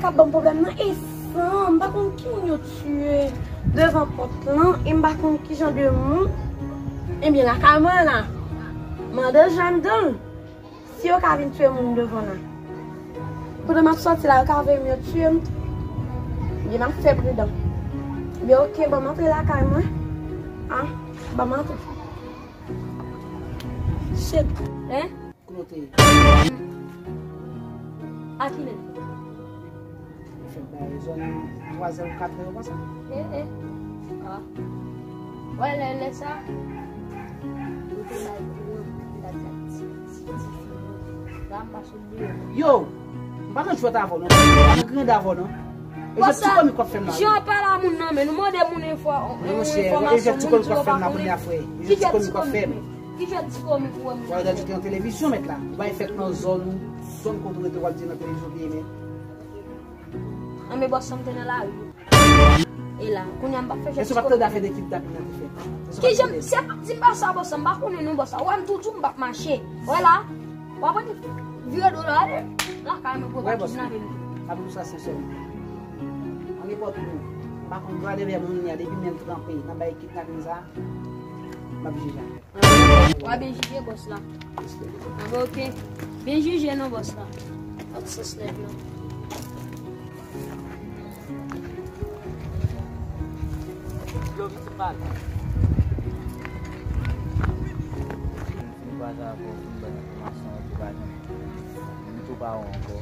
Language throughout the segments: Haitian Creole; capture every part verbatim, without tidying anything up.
K ap ban m pwoblèm nan, e san, m pa konn ki moun yo tiye devan pòt lan, e m pa konn ki jan de moun. Ebyen, lakay mwen la, mande jan m dan l. Si yo ka vin tiye moun devan la, pandan m ap sòti la, yo ka voye m, yo tiye m tou. Ebyen, m ap fè pridan. Ebyen, oke, ban m antre lakay mwen. Ah, ban m antre. Shit. Hein? Kote w te ye? A kilè? Ou fèk bay zòn twazè ou katrè yo konsa? Eh, eh. Ah. Wè, lè, lè sa, ou te bay kouran, dat la ti, ti, ti, ti, la, m pa sou biwo. Yo! M pa nan jwèt avè w, non. M pa nan griyen avè w, non. E jwèt ti komik w ap fè m la, wi. Jan w pale a moun nan, men nou mande moun yon fwa, yon enfòmasyon, moun di yo pa konnen. Ki jwèt ti komik w ap fè m? Ki jwèt ti komik ou wè m nan? Wè, dadyo te nan televizyon, mèt la. Ou bay fèk nan zòn ou, zòn kote ou rete, w ap di nan televizyon te ye, mèt. Anben, bòs, sa m te nan lari. E la, kounye a m p ap fè jwèt ti komik. Èske w pa t tande afè de kidnaping nan te fèt? Ki jan, se pa di m pa sa, bòs, m pa konnen non, bòs. Ou wè m toujou m p ap mache. Wè la, w ap wè vire do la, ale. Lakay mwen pou yo pa kidnape m. M ap di w sa sensèman. An nenpòt moun, m pa konn gade vè moun li a, depi men l tranpe nan bagay kidnaping sa, m ap jije afè. W a byen jije bòs la. Respè. Anben, oke. Byen jije non bòs la. Lòt sans nèg lan. Yo, vin sou pale. Fin kwaze avè w, fin ban enfòmasyon, ou tou pa janm, m tou pa wè w ankò.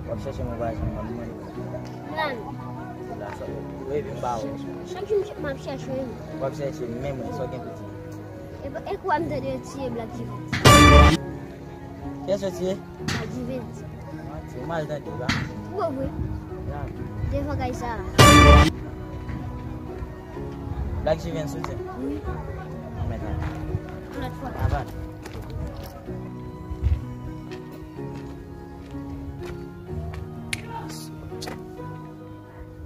W ap chèche m, ou pa janm wè m, mwen. Lan. Se la, sa, wi, vin ba ou. Chak jou m ap chèche w. W ap chèche m, men mwen, sa w gen pou di m? E, e kwa m tande yo tiye Black Jivens? Kiyès yo tiye? Black Jivens. Manti, ou mal tande, pa? Ou wè vre? Ya. Devan kay sa a. Black Jivens, ou di? Wi. Mèt la. Yon lòt fwa. Ava.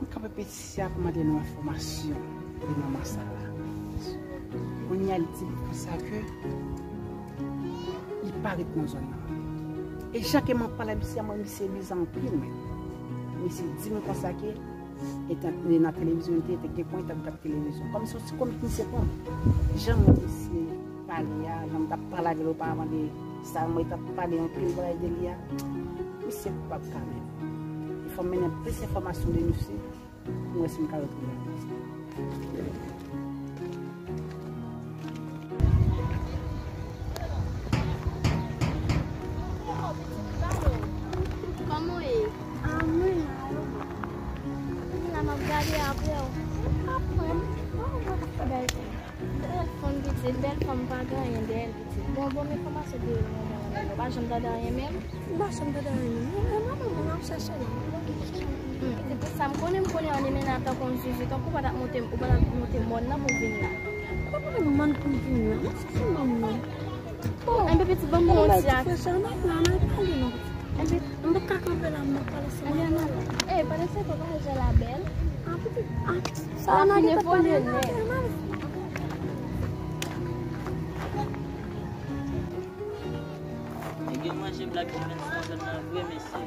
M kanpe peti a pou mande nou enfòmasyon de manman sa la. Kounye a, li di m konsa ke li pa ret nan zòn nan. E jan ke m ap pale a misye, mwen, misye biza anpil, men. Misye di m konsa ke, etan li nan televizyon, li te, te gen kontak ak televizyon. Kòm se yon ti komik misye pran. Jan mwen misye pale a, jan m t ap pale avè l oparavan de sa, mwen t ap pale anpil bagay de li a, misye koupab kanmenm. E fò m mennen plis enfòmasyon de misye pou m wè si m ka retwouve l. Kòman w ye? Ah, mwen la, wi. Mwen la, m ap gade apre w. Apre m? Oh, mwen ap fè bèl fanm. Bèl fanm pitit, bèl fanm pa gen anyen dèyè l pitit. Bon, bon, men kòman se de manman w menm? Ou pa janm tande anyen menm? M pa janm tande anyen menm. Mwen, mwen, mwen, mwen ap chèche la. Hmm, se pou sa m konnen, m konnen ann e mennen an tankou yon zuzu, tankou w pa t ap monte, ou pa t ap monte mòn nan pou w vin la. Ou pa t ap monte mòn pou m vin la. M ap chèche manman m. Bon, enben pitit, ban m yon ti a. Ti frè sa, n ap la, n ap pale non. Enben, m pa ka kanpe la, m ap pale sou manman. Eh, pandan se tan, pa jè la bèl. Ah, pitit, ah, sa a n a gen tan pale la, n a gen tan. Nèg yo manje Black Jivens nan zòn nan vre, mesye.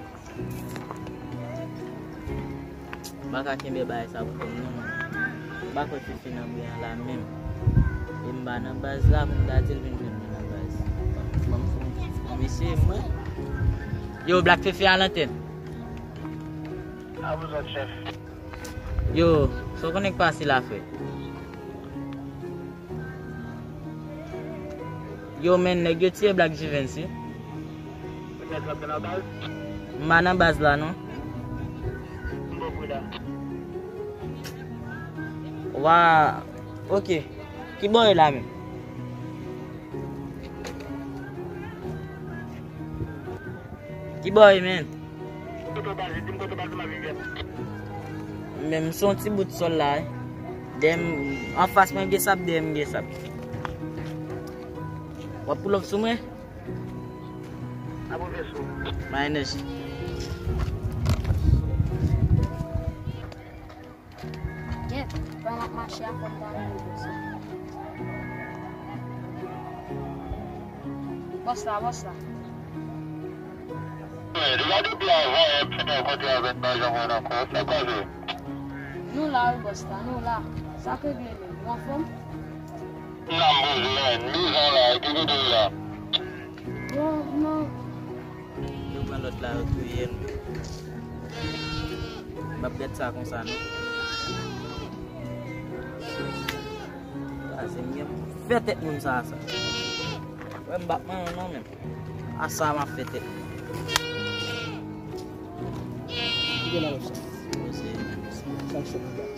M pa ka kenbe bagay sa pou kò m non, mwen. M pa kwè Fefe nan bri an la menm. E m pa nan baz la pou m ta di l vin jwenn mwen nan baz. Ban m fè yon ti mesye mwen. Yo, Black Fefe a lantèn. A, what's up, chef? Yo, sa w konnen k pase la, frè? Yo, men, nèg yo tiye Black Jivens, wi. Ou nèg la nan baz? M pa nan baz la, non. M bò kou la. Wa, oke. Ki bò e la menm? Ki bò e, men? Kote w baze, di m kote w baze, m ap vin jwenn ou. Men m se yon ti bout sòl la, wi. Dèyè m, anfas mwen gen sab, dèyè m gen sab. W ap pull up sou mwen? Ap ouvè sou. My energy. Gen, pandan m ap mache a, fò m ta rive bòs la. Bòs la, bòs la. La depi avan yè m fin rankontre avè n, m pa janm wè l ankò. Sa k pase? Nou la wi bòs la, nou la. Sa k regle menm? Ou anfòm? N ap bouje menm. Mizè w la, ki kote w la? Bon, non. Yo pran lòt la, yo touye l. M p ap gad sa konsa, non. Sa se m gen fè tèt moun sa, sa. Wè, m p ap manyen non, menm. A sa m ap fè tèt. Ki gen nan lòt sa? Sa k sot nan baz?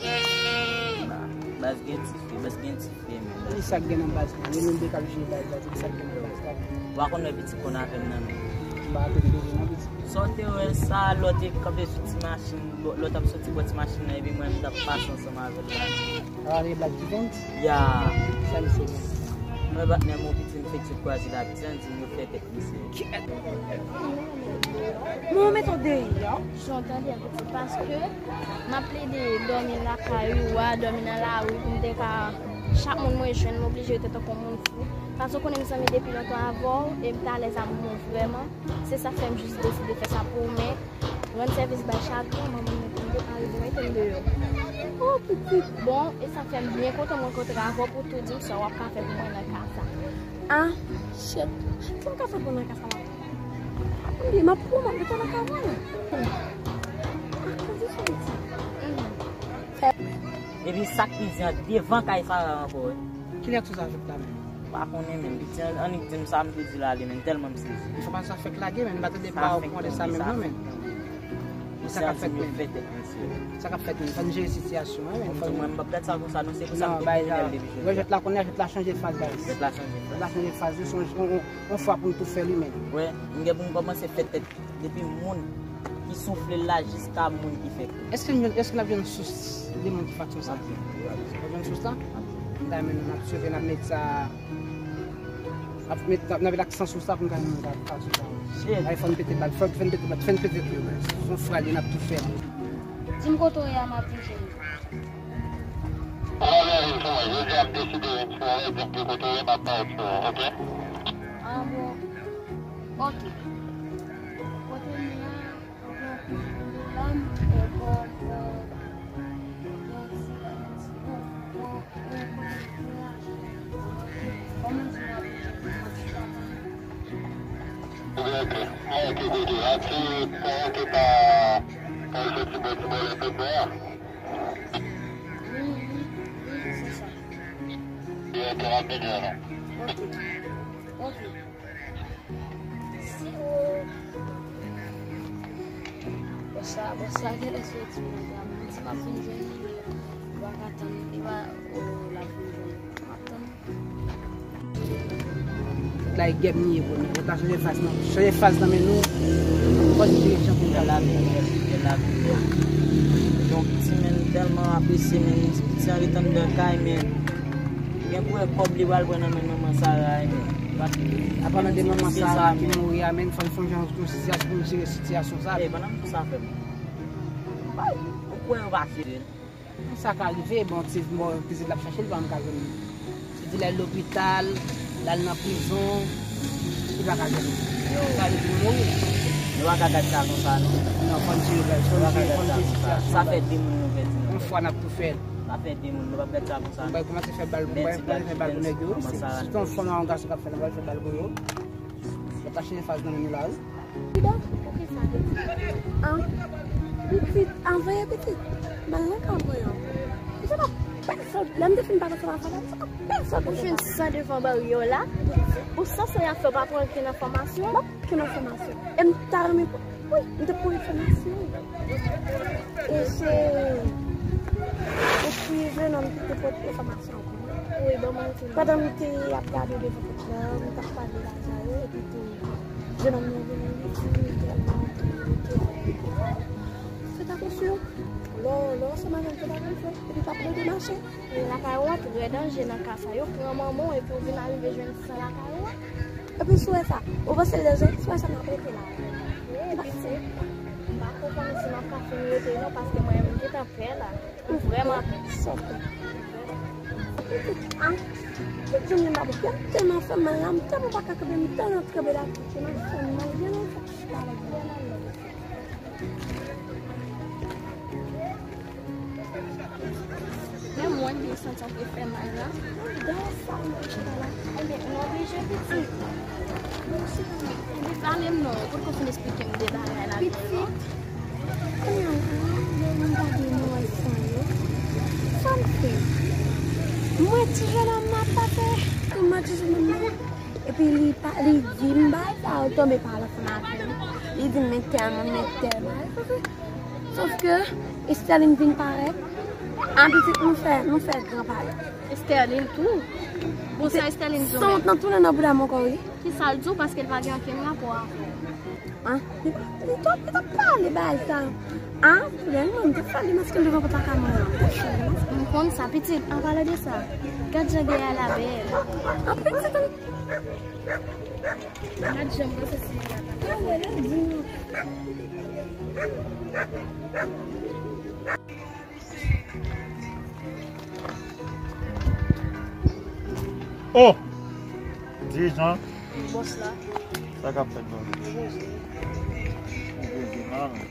Baz gen ti fè, baz gen ti fè, men. Ki sa k gen nan baz la? Yo menm de k ap jere baz la, ki sa k gen nan baz la? Ou pa konn wè pitit konn avè m nan, men. M pa konn bezwen nan pitit. Sa w te wè sa, lè w te kanpe sou ti machin, lè w t ap soti bò ti machin nan, epi mwen, m t ap pase ansanm avè l la. A, se Black Event? Ya. Sa misye gen? Mwen patnè m, yon pitit m fè ti kwaze la, pitit m di m yo fè tèt. Non, met w deyò. Jan w tande a pitit, paske m ap plede dòmi lakay ou a, dòmi nan lari pou m te ka, chak moun mwen jwenn, m oblije rete tankou moun fou. Paske w konnen m zanmi depi lontan avè w, e m t alèz avè w vrèman. Se sa k fè m jis deside fè sa pou ou, men rann sèvis bay chak grann, manman mwen pou m te pa rive mete m deyò. Oh, pitit. Bon, e sa k fè m byen kontan m rankontre avè w pou tou di m sa w ap ka fè pou mwen nan ka sa. Ah, shit. Sa m ka fè pou nan ka sa la? Wi, m ap pran, m ap mete nan kay mwen. Ah, kondisyon iti. Epi sa k mizè an devan kay Farah ankò, wi. Kilè tou sa fèt la menm? M pa konnen menm. Piti an, annik di m sa m te di l ale menm, tèlman m sezi. Enfòmasyon sa fèk lage menm, m pa tande pa w pwande sa menm non menm. Sa k ap fèt menm? Sa k ap fèt menm? Fò n jere sitiyasyon an menm. Mwen m p ap gad sa konsa non, se pou sa m te kriminèl depi jodi a. Jwèt la konnen, jwèt la chanje faz, guys. Jwèt la chanje faz. Jwèt la chanje faz, wi, se yon, yon, yon fwa pou n tou fè li menm. Wi, m gen pou m kòmanse fè tèt depi moun ki soufle l la jiska moun ki fè kri. Èske n, èske n ap jwenn sous de moun ki fè aksyon sa? N ap jwenn sous la? N ta renmen n ap swiv, n ap met sa, n ap met, n ap met aksan sou sa pou n ka jwenn moun k ap fè aksyon sa. Ay, fò n pete bal, fò n pete bal, fò n pete bal. Se yon fwa li, n ap tou fè. Di m kote w ye a, m ap vin jwenn ou. Ou pa bezwen vin sou mwen, jodi a m deside vin sou ou, e di m ki kote w ye, m ap ba w ti ou, oke? Ah bon. Oke. Kote m ye a, m pran kote m ye la, m pran, pran, pran, pran, pran, pran, pran, pran, pran, pran, pran, pran, pran, pran, pran, pran, Oke, oke. Mwen oke kote a. Ti, mwen oke pa, pa soti bò, ti bò lè pèp mwen an. Wi, wi, wi, se sa. Yo, oke, m ap vini la. Oke. Oke. Si ou... Bon sa, bon sa, genlè soti nan travay. Mwen di m ap vin jwenn li, li pa ka tann, li pa, o, l ap vin jwenn. M ap tann. Tout la e gèp n ye, bro. Nou ta chanje faz nan, chanje faz nan men nou. Fò n jere chan pou n ka lavi bèl, bèl lavi bèl. Donk, ti men tèlman apresye, men ti piti an ret anndan kay, men gen pou wè kòb li pral pran nan men manman Sara, men. Apalan de manman Sara ki mouri a, men fò n fè yon jan yon sitiyasyon pou n jere sitiyasyon sa. E, pandan m di sa fè m. Ou kwè yo pa kite l? Sa ka rive, bon, ti, bon, pitit la ap chache l, li pa menm ka jwenn li. Li di l al lopital, l al nan prizon, li pa ka jwenn li. Li ka rive pou mouri. Nou pa ka gad sa konsa, non. Non, fò n jere, fò n jere, fò n jere sitiyasyon. Sa fè de moun nou pèdi, non. Yon fwa n ap tou fè l. Sa fè de moun, nou p ap gad sa konsa, non. N pral kòmanse fè bal, n pral kòmanse fè bal pou nèg yo, wi. Si, si se yon fanm ak yon gason k ap fè l, n pral fè bal pou yo. Yo ta chanje faz nan men nou la, wi. Kida, poukisa te di? An, pitit, anvoye pitit. Ban nan ka anvoye w. Pitit, pa pèsòn. Lè m te fin pale sa, pa pèsòn. Ou fin san devan baryè la. Ou san sa y ap fè, w pa pran okenn enfòmasyon. M p ap okenn enfòmasyon. E m ta renmen pou, wi, m te pran enfòmasyon. E se, epi, jennonm ki te pote enfòmasyon. Wi, ban mwen ti. Pandan m te ap gade devan pòt la, m t ap pale la avè yo, epi tou, jennonm nan vini, li di m tèlman ke li te al. Fèt atansyon, lè w, lè w ansanm avè m, fèt atansyon, epi pa plede mache. E lakay ou a trè danje nan ka sa. Yo pran manman w, epi w vin arive jwenn san lakay ou a. Epi si w wè sa, ou panse l danje, si w wè sa, m ap rete la. Wi, epi se, m pa konprann si m ap ka fin rete non, paske mwen menm, m gentan pè la. Ou vrèman pè. Sa w fè? Ah, tout jounè m pa bon. Y ap tèlman fè m mal la, m tèlman pa ka kanpe, m tèlman ap kanpe la, tout jounè m fè m mal, byen mal fè. Men mwen, m santi yon pe fè mal la. Gade sa, m chita la. Ebyen, nou oblije pitit. Ebyen, pale m non, potko fin esplike m de bagay la. Pitit, kounye a, lè m gade mwen sa yo, sa m fè? Mwen ti jenòm nan ap pase. Mwen ti jenòm nan. Epi li pa, li di m bagay sa yo tonbe pale ansanm avè m. Li di m men tèl moun, men tèl bagay. Sof ke Esterline vin parèt. An pitit nou fè, nou fè gran pale. Esterline tou? Bon, sa Esterline di w menm? Sanwont nan tounen nan bouda m ankò wi. Kisa l di w? Paske l pa gen ankenn rapò avè w. An? Li, li t ap, li t ap pale bagay sa. An? Lè mwen, m te fè li maske l devan pòt lakay mwen an. M konn sa, pitit. An palan de sa, gad jan Geyal la bèl. An pitit, an. Gad jan m panse se Geyal la. Oh! Dirijan. Bòs la. Sa k ap fèt, bòs? Ou poze. Ou poze, manman.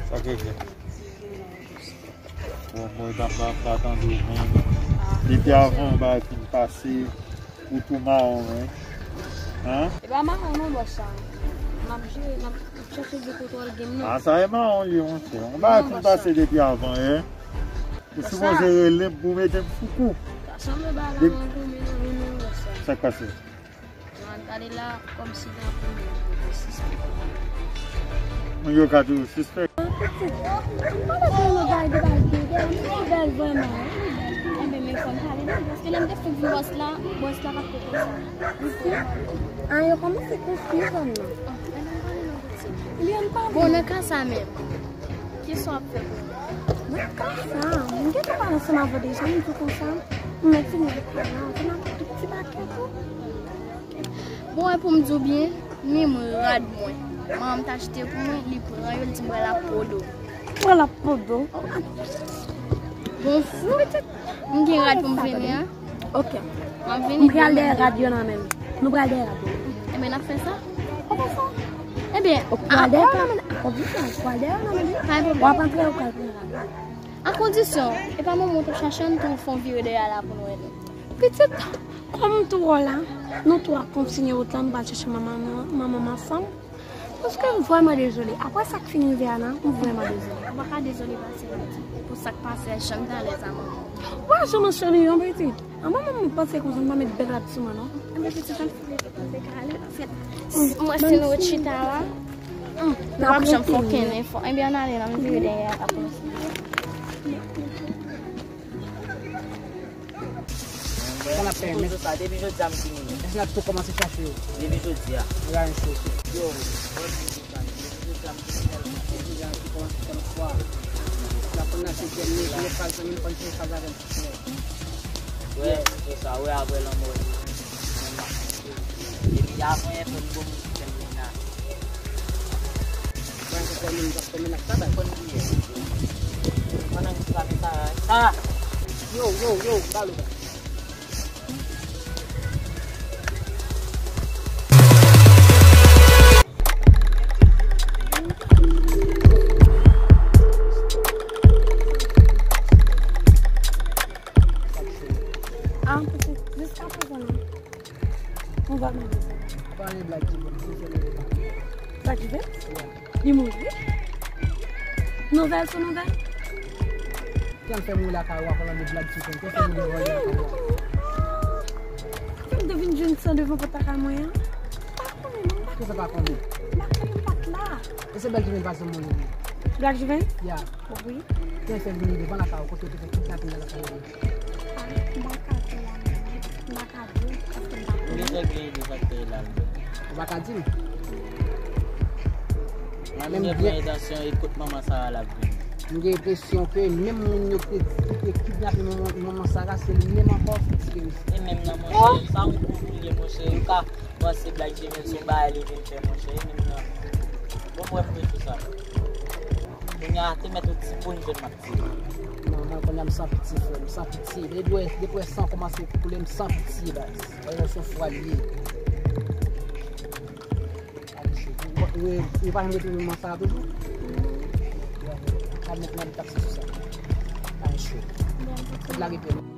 Sa k rive? Bon, bon, e pa, pa, pa tande w menm. Depi avan yon bagay fin pase, ou tou mawon, wi. Hein? E pa mawon non, bòs sa. M ap jere, m ap chèche de kote w al gen m non. Ah, sa e mawon li, monchè. Yon bagay fin pase depi avan, hein? Ou sipoze rele m pou mete m sou kou. Sa sanble bagay la mwen goumen nan men w, bòs sa. Sa k pase? Jan gade la, kòmsi nan premye jou de sispèk. Moun yo ka toujou sispèk. Pitit, m pa t ap vle nou bay de bay de bèl, li bèl vrèman, wi, li bèl. Enben, men fò n pale non, paske lè m te fin di bòs la, bòs la pa t ko konsa. Isi, a, yo kòmanse konstwi zòn nan. Ah, enben, pale non, pitit. Li an pale. Bon, nan ka sa menm, kisa w ap fè pou mwen? Nan ka sa, m gentan pale ansanm avè w deja, m di w konsa, m mèt fini avèk kay la, ansanm avèk tout ti pakèt ou. Bon, e pou m di w byen, menm rad mwen, manman m t achte pou mwen, li pran yo, li di m pral ap podo. Pral ap podo? Bon, fou, m gen rad pou m vini an. Ok. M ap vini demen. M pral dèyè rad yo nan men m. Nou pral dèyè rad yo. Enben, n ap fè sa. Ou konprann? Enben, ou pral dèyè yo nan men m. Ou pral dèyè yo nan men m. Pa gen pwoblèm. W ap antre, ou pral pran rad yo. A kondisyon, e pa manman w t ap chache, ann tou fè yon vire dèyè la pou n wè nou. Pitit, kòm m tou wè w la, nou tou ap kontinye wout la, nou pral chèche manman nou, manman m ansanm. Paske m vrèman dezole. Aprè sa k fin rive a la, m vrèman dezole. Ou pa ka dezole pase pitit. Pou sa k pase a, janm t alèz a manman w. Ou pa janm ancheri yon pitit. A manman m panse konsa, m pa met bèl rad sou mwen non. Enben pitit, ann file kote n te ka ale, paske m wè si nou ret chita la, nou p ap janm fè okenn efò. Enben, ann ale, n ap vire dèyè a pou nou. Sa n ap fè, men? Depi jodi a, m fini. Èske n ap tou kòmanse chache yo? Depi jodi a. N pa gen sou. Yo, depi jodi a, m fini tèlman. Depi jodi a, m kòmanse fè m fwa. N ap pran nan sezyèm, men, men faz nan men, fò n fè faz avè m. Wè, se sa, wè, apre lanmò li. Depi avan, fè m bon moun ki fè m mennaj. Mwen, se kòm moun, paske mennaj pa bay. Konn kiyès. Pandan m travay sa, sa. Yo, yo, yo, balo. Ah, petèt, jiska prezan, non. Nou va mande sa. Pale Black Juvens, nou fè nou depa. Black Juvens? Yeah. Li mouri? Nouvèl sou nouvèl? Kè l fè mouri lakay ou a, palan de Black Juvens. Kè l fè mouri lakay ou a. Kè m te vin jwenn san devan pòt lakay mwen an. Pa konnen non, m pa konnen. Kè sa pa konnen? M pa konnen, m pa t la. E se Black Juvens pa janm mouri vre? Black Juvens? Yeah. Wi. Kè l fè vini devan lakay ou, kote yo te fè kidnapin nan lakay ou? Ah, m pa ka di la, m pa ka di w, paske m pa konnen. Ou gentan gen ide sa k te la, m vle. Ou pa ka di m? Mwen menm byen. Mwen gen entansyon e kot manman Sara l ap vini. M gen enpresyon ke menm moun yo te, ki te kidnape manman, manman Sara, se li menm ankò ki te reste. E menm nan, monchè, sa yon kou touye, monchè, yo ka panse Black Juvens se yon bagay li vin fè, monchè, e menm nan. Bon, mwen, m vle tou sa. Kounye a te mèt yon ti bon jèn m ap tire. Non, mwen kounye a m san pitye, frè, m san pitye. Depi wè, depi wè san kòmanse koule, m san pitye, baz. Wè, yon son fwa l ye. Yo pa janm rete nan moman sa a toujou? Sa mèt nan taksi sou sa. Ay, cho. Lage pye.